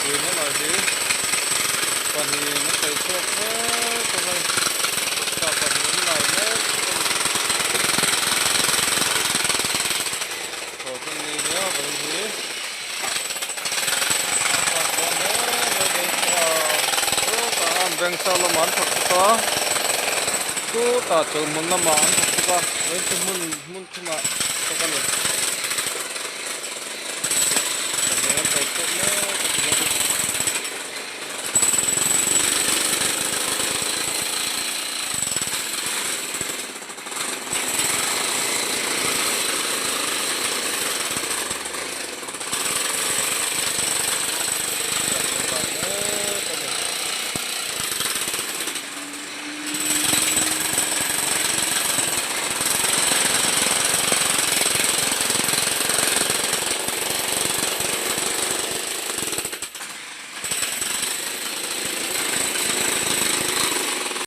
Tui na lai hi pahnihin a sawi chhuak mek a hei tah pahnih an lai mek a ni. Thaw chu ni nia vawiin hi a chak dawn hle mai vawiin chu a chutah an vengsa lamah an thawk bawk a chutah chawlhmun lamah an thawk bawk a vawiin chu hmun hmun thumah thawk a ni. Pahnih an sawi chhuak mek.